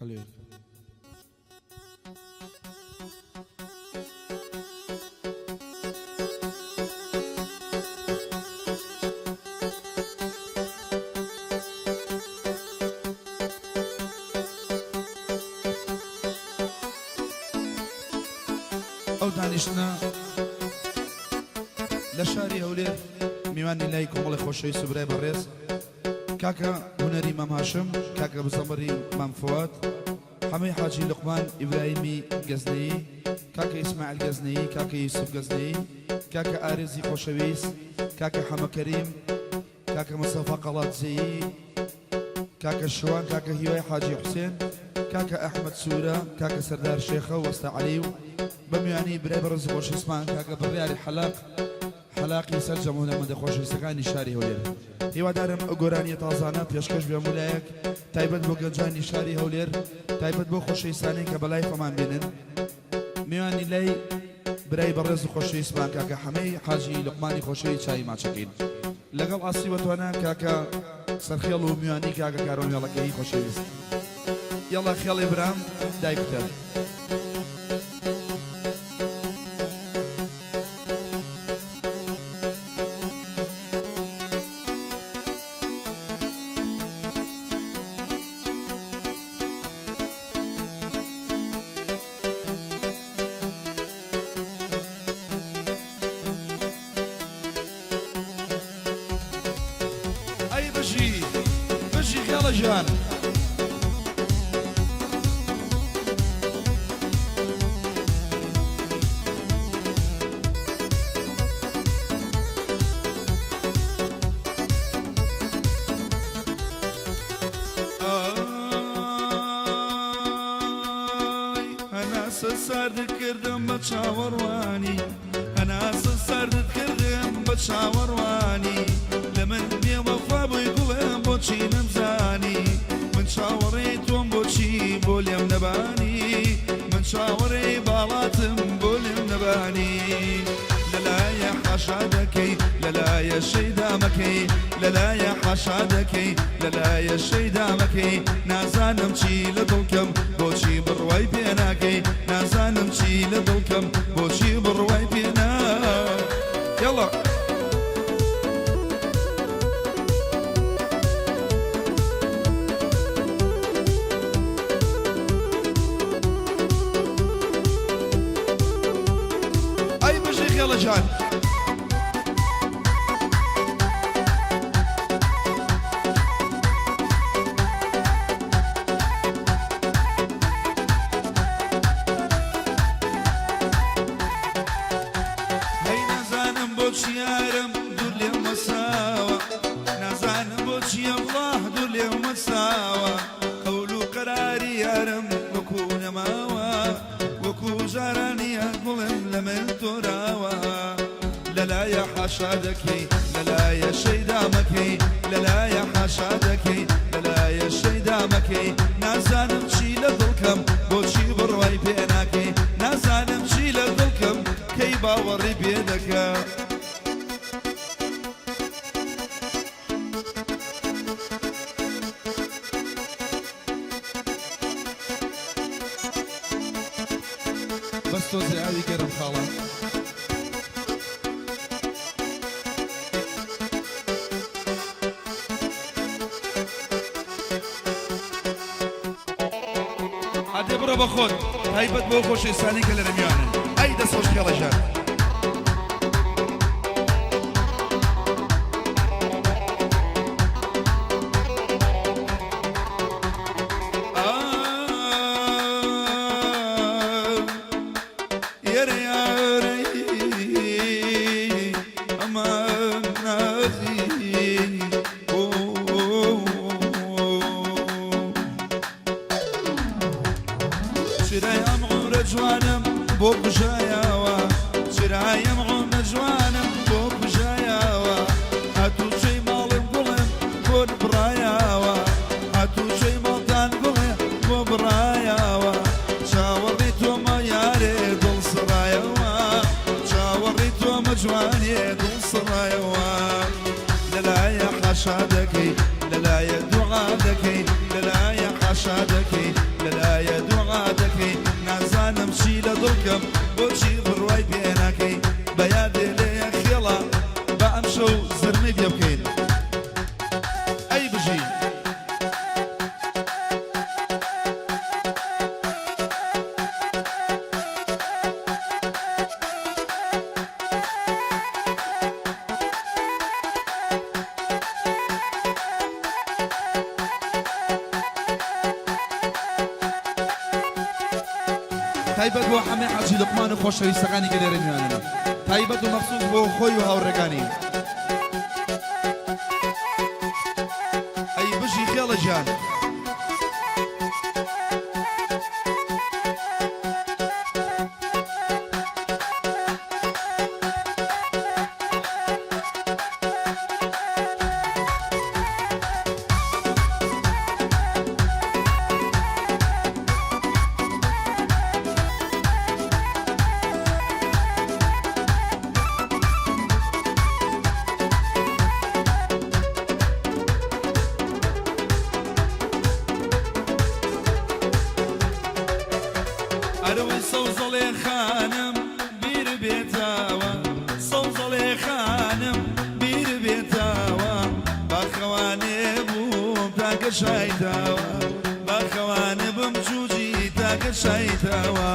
هەولێر. ئەو دانیشتنە لە شاری هەولێر میوانی لای کۆمەڵی خۆشەویست و برای بەڕێز کاکە هونەری مام هاشم، کاکە بزەمڕی مام فواد، حەمەی حاجی لوقمان ئیبراهیمی گەزنەیی، کاکە ئیسماعیل گەزنەیی، کاکە یوسف گەزنەیی، کاکە ئارێزی خۆشەویست، کاکە حەمە کەریم، کاکە مستەفا قەڵادزەیی، کاکە شوان، کاکە هیوای حاجی حوسێن، کاکە ئەحمەد سوورە، کاکە سەردار شێخە و وەستا عەلی و بە میوانی برای بەڕێزی خۆشەویستمان کاکە بڕیاری حەلاق، حەلاقی سەرجەم هونەرمەندە خۆشەویستەکانی شاری هەولێر. هیوادارم ئەو گۆرانیە تازانە پێشکەش بێ هەموو لایەک تایبەت بۆ گەنجانی شاری هەولێر تایبەت بۆ خۆشەویستانەی کە بەلای خۆمان بینن میوانی لای برای بەڕێز و خۆشەویستمان کاکە حەمەی حاجی لوقمانی خۆشەویست چای ماچەکەین لەگەڵ ئاسی بەتوانا کاکە سەرخێڵ و میوانی کاکە کاروان وێڵەکەیی خۆشەویست یەڵا خێڵی برام دایکتە. ئەی بژی بژی خێڵە ژیان. ئای هەناسە ساردت کردم بە چاوەڕوانی هەناسە ساردت کردم بە چاوەڕوانی لە من بێوەفا بووی گوڵم بۆچی نەمزانی من چاوەڕێی تۆم بۆچی بۆ لێم نەبانی من چاوەڕێی باڵاتم بۆ لێم نەبانی لەلایە حاشا دەکەی لەلایە شەیدا مەکەی لەلایە حاشا دەکەی لەلایە شەیدا مەکەی نازانم چی لە دڵکەم بۆچی بڕوای پێ ناکەی نازانم چی لە دڵکەم بۆچی بڕوای پێ نا یەڵا. ئەی بژی خێڵە جان. هەی نازانم بۆچی یارم دوور لێم وەساوە نازانم بۆچی ئەڵڵا دوور لێم وەساوە قەول و قەراری یارم وەکو نەماوە وەکو جارانیە گوڵم لە من تۆراوە لەلایە حاشا دەکەی لەلایە شەیدا مەکەی لەلایە حاشا دەکەی لەلایە شەیدا مەکەی نازانم چی لە دڵکەم بۆچی بڕوای پێ ناکەی نازانم چی لە دڵکەم کەی باوەڕی پێ دەکە. بەس تۆزێ ئاوی گەرم خاڵە. ئەدێ بڕۆ بە خۆت تایبەت بۆ خۆشەویستانی کە لەرە میوانن ئەی دەست خۆش خێڵە ژیان. چرای ئەم عومرە جوانم بۆ کوژایەوە چرای ئەم عومرە جوانم بۆ کوژایەوە هاتوچۆی ماڵم گوڵم بۆ بڕایەوە هاتوچۆی ماڵتان گوڵێ بۆ بڕایەوە چاوەڕێی تۆمە یارێ دڵ سڕایەوە چاوەڕێی تۆمە جوانێ دڵ سڕایەوە لەلایە حاشا دەکەی لەلایە دوعا دەکەی لەلایە حاشا دەکەی. لەلایە دوعا دەکەی نازانم چی لە دڵکەم بۆچی بڕوای پێ ناکەی بە یادێ لێیە خێڵە با ئەمشەو زرمەی پێ بکەین ئەی بژی. تایبەت بۆ حەمەی حاجی لوقمان و خۆشەویستەکانی کە لێرە میوانن تایبەت و مەخسوس بۆ خۆی و هاوڕێکانی. ئەی بژی خێڵە گیان. ئەرەوەی سەوزەڵێ خانم بیر بێتەوە سەوزەڵێ خانم بیر بێتەوە باخەوانێ بووم تاکە شایتەوە باخەوانێ بم جوجی تاکە شایتەوە.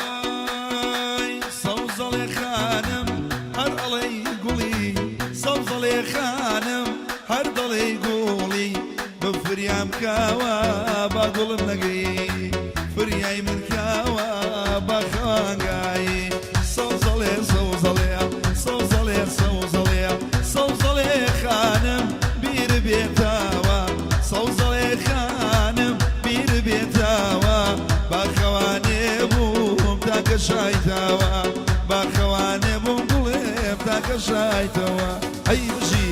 ئای سەوزەڵێ خانم هەر ئەڵێی گوڵی سەوزەڵێ خانم هەر دەڵێی گوڵی بفریام کاوە با گوڵم نەگەی فریای من کاوە با خەوانگای سەوزەڵێ سەوزەڵێ سەوزەڵێ سەوزەڵێ سەوزەڵێ خانم بیر بێتەوە سەوزەڵێ خانم بیر بێتەوە باخەوانێ بووم تاکە شایتەوە باخەوانێ بووم گوڵێم تاکە شایتەوە ئەی بژی.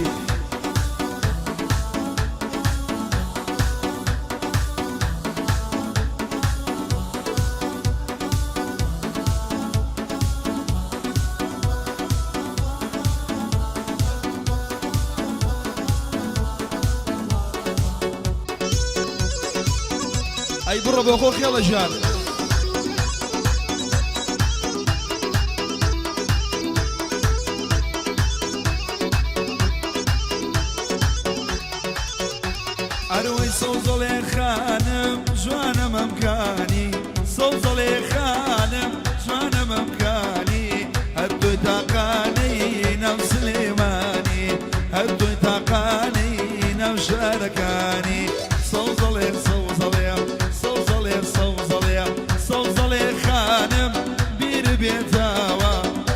ئەی بڕۆ بۆ خۆ خێڵە ژیان. ئەرۆی سەوزەڵێ خانم جوانە مەمکانی سەوزەڵێ خانم جوانە مەمکانی هەر تۆی تاقانەی ناو سلێمانی هەر تۆی تاقانەی ناو شارەکانی سەوزەڵێ سەوزەڵێ سەوزەڵێ سەوزەڵێ سەوزەڵێ خانم بیر بێتەوە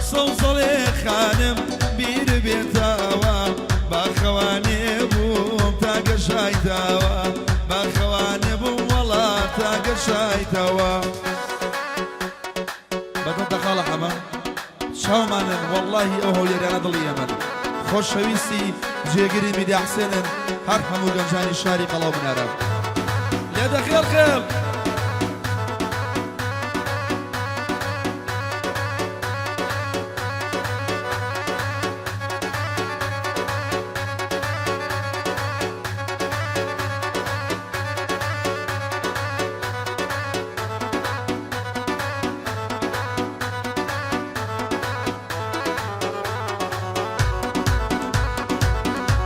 سەوزەڵێ خانم بیر بێتەوە باخەوانێ بووم تا گەشایتەوە باخەوانێ بووم وەڵا تا گەشایتەوە. بەدڵتە خاڵە حەمە چاومانن وەڵاهی ئەو هەولێریانە دڵی ئێمەن خۆشەویستی جێگری میدیا حسێنن هەر هەموو گەنجانی شاری قەڵا و منارە لێدە خێڵ خێڵ.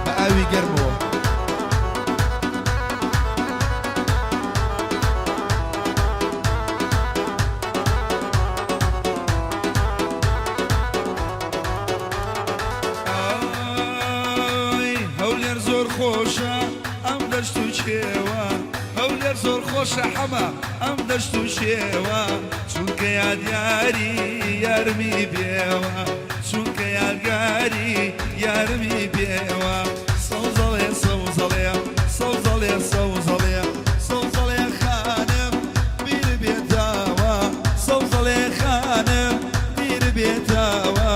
بە ئاوی گەرمەوە. ئای هەولێر زۆر خۆشە ئەم دەشت و کێوە هەولێر زۆر خۆشە حەمە ئەم دەشت و شێوە چونکە یادیاری یارمی پێوە چونکە یادگاری یارمی پێوە سەوزەڵێ سەوزەڵێ سەوزەڵێ سەوزەڵێ سەوزەڵێ خانم بیر بێتەوە سەوزەڵێ خانم بیر بێتەوە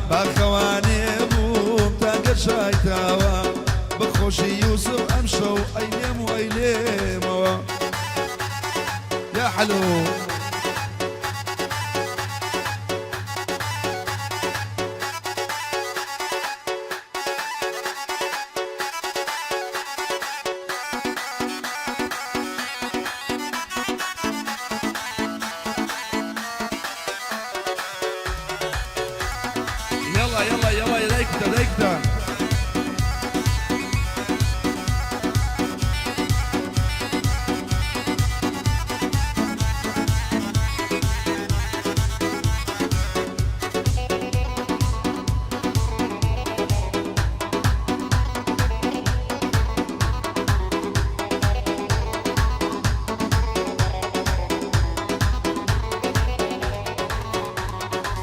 باخەوانێ بووم تا گەشایتەوە بەخۆشی یوسف ئەمشەو ئەی. حەلۆ. يلا يلا يلا دايكتا دايكتا.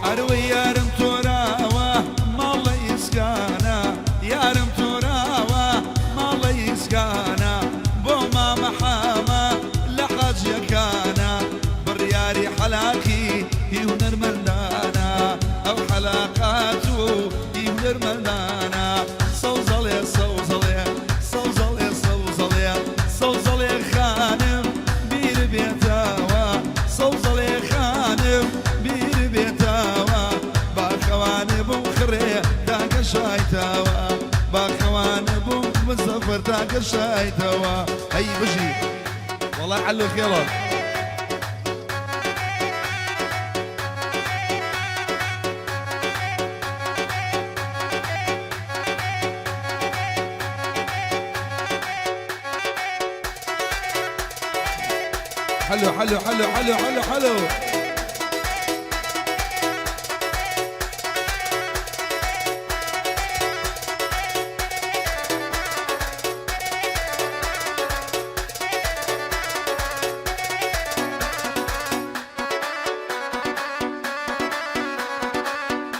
ئەروە یارم تۆراوە ماڵە ئیسکانە، یارم تۆراوە ماڵە ئیسکانە، بۆ مامە حامە لە حاجیەکانە، بڕیاری حەلاقی هی هونەرمەندانە، ئەو حەلاقات و هی هونەرمەندانە. سەوزەڵێ سەوزەڵێ سەوزەڵێ سەوزەڵێ سەوزەڵێ خانم بیر بێتەوە، سەوزەڵێ خانم بیر بێتەوە، باخەوانە بووم خڕێ تاکە شایتەوە، باخەوانە بووم مزەفەر تاکە شایتەوە. هەی بژی وەڵا عەلو خێڵە. حلو حلو حلو حلو حلو حلو.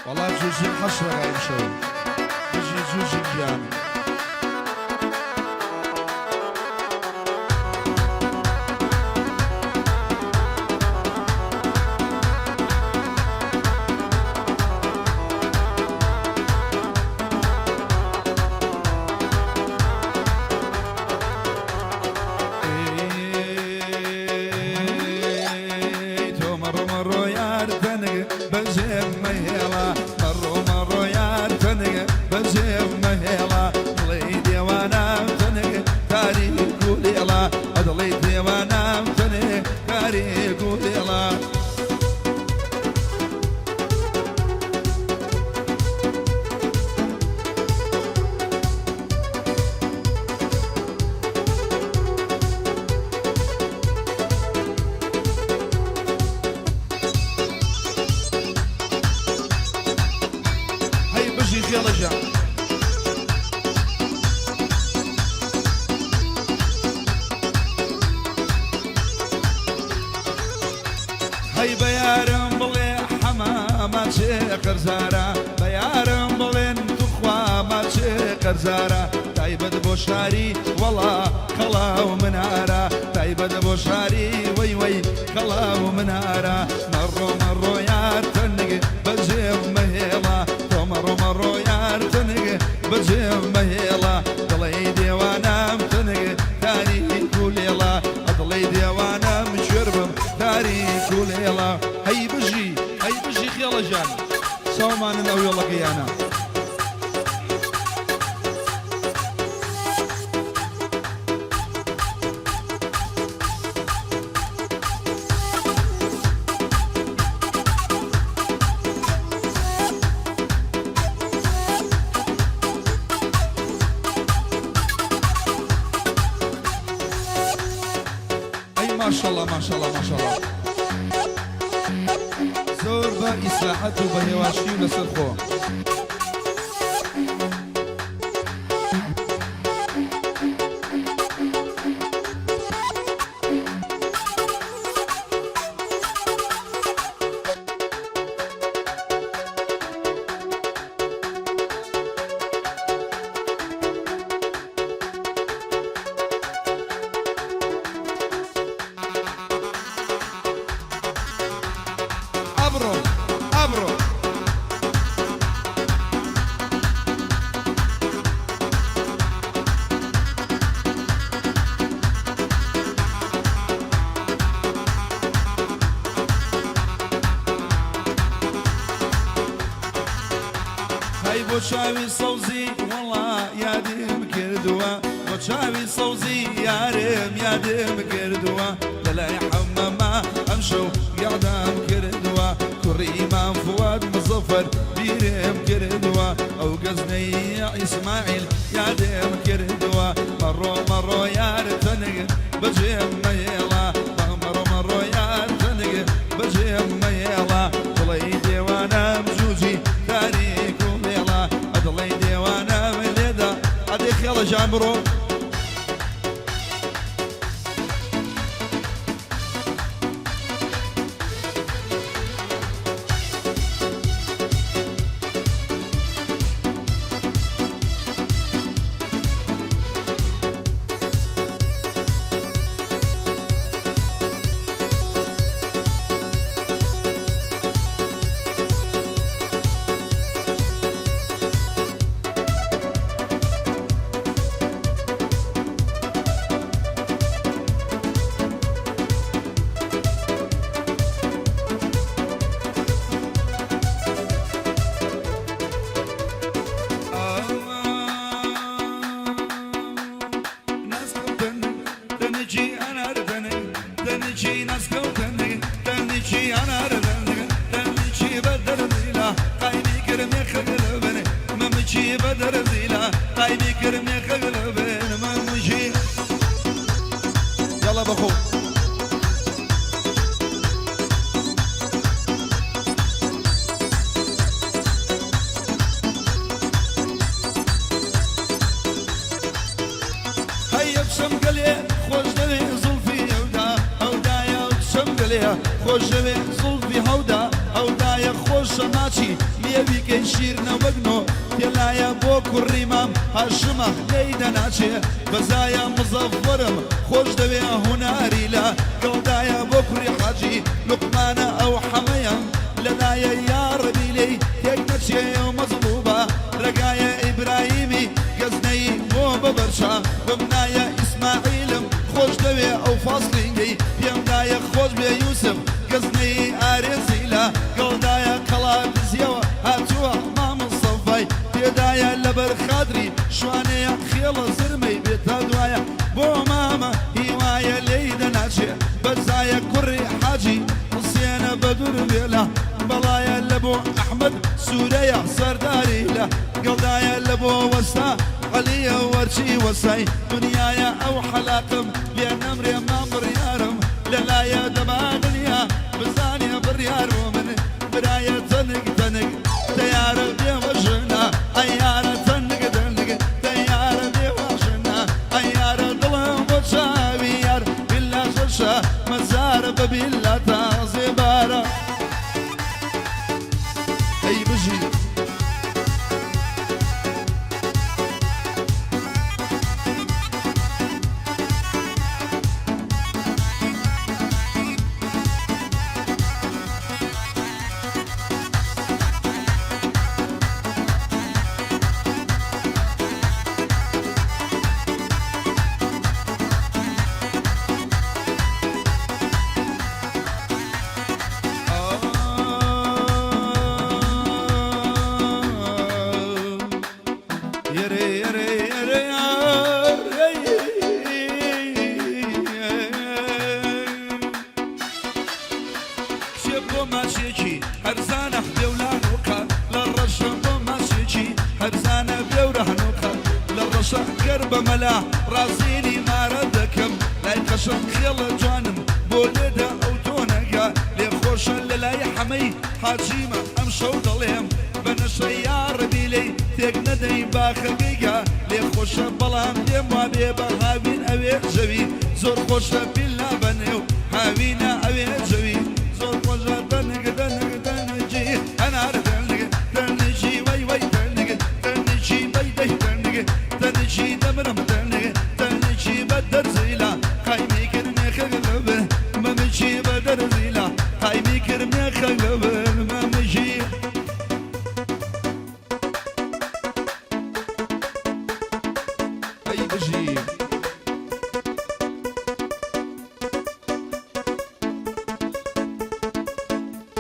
وەڵا جوجی حەشرە ئەمشەو بژی جوجی گیان. ئەی تۆ مەڕۆ مەڕۆ یار تەنگ بەجێم مەهێڵە، مەڕۆ مەڕۆ یار تەنگ بەجێم مەهێڵە، دڵی دێوانام تەنگ تاریک و لێڵە، دڵی دێوانام تەنگ تاریک و لێڵە. هەی بژی خێڵەژە. هەی بە یارم بڵێ حەمامە چێ قەرزارە، بە یارم بڵێن توخوا ماچێ قەرزارە، تایبەت بۆ شاری وەڵا کەڵا و منارە، تایبەت بۆ شاری وەی وەی کەڵا و منارە. مەڕۆ مەڕۆ یار تەنگ بەجێ مەهێڵە، تۆ مەڕۆ مەڕۆ یار تەنگ بەجێ مەهێڵە، دڵی دێوانام تەنگ تاریک و لێڵە، دڵی دێوانام کوێر بم تاریک و لێڵە. هەی بژی هەی بژی خێڵەژان چاومانن ئەو وێڵەکەیانە. ئەی ماشەڵا ماشەڵا ماشەڵا. زۆر بە ئیسراحەت و بە هێواشی و لەسەر خۆ. ئەبڕۆ ئەبڕۆ. بۆ چاوی سەوزی وەڵا یادم کردووە بۆ چاوی سەوزی یارم یادم کردووە لەلای حەمەما ئەمشەو یادم کردووە کوڕی مام فواد مزەفەر بیرم کردووە ئەو گەزنەی ئیسماعیل یادم کردووە مەڕۆ مەڕۆ یار تەنگ بەجێم مەهێڵە مەڕۆ مەڕۆ یار تەنگ بەجێم مەهێڵە دڵی دێوانەم جوجی تاریک و مێڵە ئەدڵی دێوانەم لێدا ئەدێ خێڵە ژان بڕۆ. یاڵا بەخۆ. هەیە بچم گەلێ خۆش دەوێ زوڵفی ئەودا ئەودایە بچم گەلێ خۆش دەوێ زوڵفی هەودا ئەودایە خۆشە ماچی لێویکەی شیر نەوەگنۆ پێلایە بۆ کوڕی مام هاشمە لێی دەناچێ بەزایە مزەفەرم خۆش دەوێ هوناری لە گەڵدایە بۆ کوڕی حاجی لوقمانە ئەو حەمەیەم لەلایە یاڕەبی لێی تێک نەچێ ئەو مەزڵوبە ڕێگایە ئیبراهیمی گەزنەیی بۆ بەبەرچا بمنایە ئیسماعیلم خۆش دەوێ ئەو فاسڵینگەی پێم دایە خۆش بێ یوسف گەزنەیی ئارێزی لە گەڵدایە قەڵا دزیەوە هاتووە مامۆستەفای تێدایە لەبەر خاتری شوانەیە خێڵە زرمەی بێ تا دوایە بۆ مامە هیوایە لێی دەناچێ بەرزایە کوڕی حاجی حوسێنە بە دوور بێ لە بەڵایە لە بۆ ئەحمەد سوورەیە سەرداری لە گەڵدایە لە بۆ وەستا عەلیە وەرچی وەسای دنیایە ئەو حەلاقم لێ نەمرێ مام بڕیارم لەلایە دەما دنیا بزانێ بڕیار بۆ من برایە تەنک تەنک تەیارە بێوە ژنە ئەیارە تەنک تەنک تەیارە بێوە ژنە ئەیارە دڵم بۆ چاوی یار بیلا شەشە مەزارە بە بیلا تازێ بارە ئەی بژی. کچێ بۆ ماچێکی هەرزانە بێولانوقە لە ڕەشە بۆ ماچێکی هەرزانە بێورەهنوقە لە ڕەشە گەر بە مەلا ڕازینی مارە دەکەم لای قەشەم خێڵە جوانم بۆ لێدە ئەو تۆنەگە لێ خۆشە لە لای حەمەی حاجیمە ئەمشەو دەڵێم بە نەشە یاڕەبی لێی تێک نەدەی باخەکەی گا لێ خۆشە بەڵام پێم وابێ بە هاوین ئەوێ جەوی زۆر خۆشە بیلا بە نێو هاوینە ئەوێ جەوی زۆر خۆشە دەنگ دەنگ دەنگی هەنار دەنگ دەنگی وەی وەی دەنگ دەنگی دەی دەی دەنگ دەنگی دەمرم دەنگ دەنگی بە دەرزیلا قایمی کرد مێخەک لەبن مەمکی بە دەرزیلا قایمی کرد مێخەک لەبن مەمکی. ئەی بژی.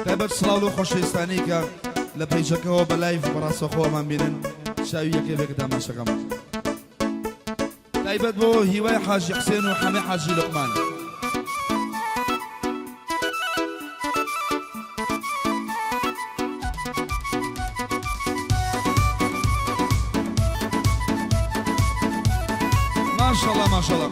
تایبەت سڵاو لەو خۆشەویستانەی کە لە پەیجەکەوە بە live بەڕاستەخۆ ئەمان بینن چاوی یەکێ بێک داماشەکەم تایبەت بۆ هیوای حاجی حسێن و حەمەی حاجی لوقمان. ماشەڵا ماشەڵا.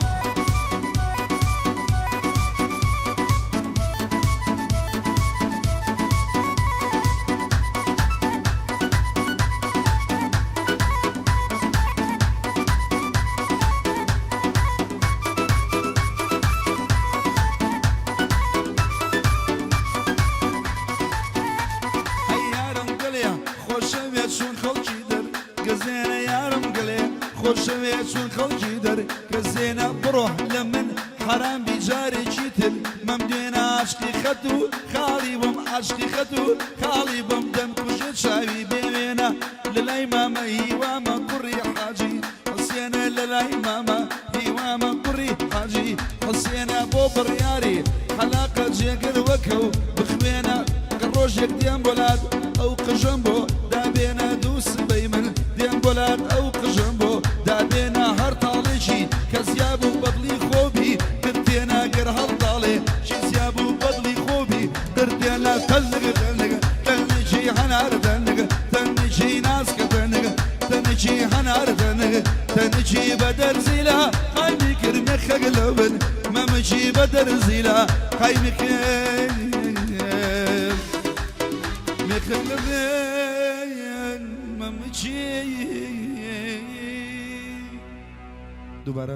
ئەی یارم گەلێ خۆشەوێ چون خەڵکی دەر گەزێنە یارم گەلێ خۆشەوێ چون خەڵکی دەر گەزێنە بڕۆ لە من حەرام بی جارێکی تر مەمدوێنە عاشقی خەت و خاڵی بم عاشقی خەت و خاڵی بم دەمکوژێ چاوی بێ وێنە لە لای مامە هیوامە کوڕی حاجی حسێنە لە لای مامە هیوامە کوڕی حاجی حسێنە بۆ بڕیاری حەلاقە جێگر وەکە و بخوێنە کە ڕۆژێک دێم بۆ لات ئەو قژەم بۆ دابێنە دوو سبەی من دێم بۆ لات ئەو قژەم بۆ دابێنە هەر تاڵێکی کە زیابوو بەدڵی خۆبی قرتێنە گەر هەڵتاڵێ چی زیابوو بەدڵی خۆبی قرتێنە تەنگ تەنگ تەنگی هەنار تەنگ تەنگی ناسکە تەنگ تەنگی هەنار تەنگ تەنگی بە دەرزیلا قایمی کرد مێخەک لەبن مەمکی بە دەرزیلا قایمی کرد مێخەک لەبن مەمکی دووبارە.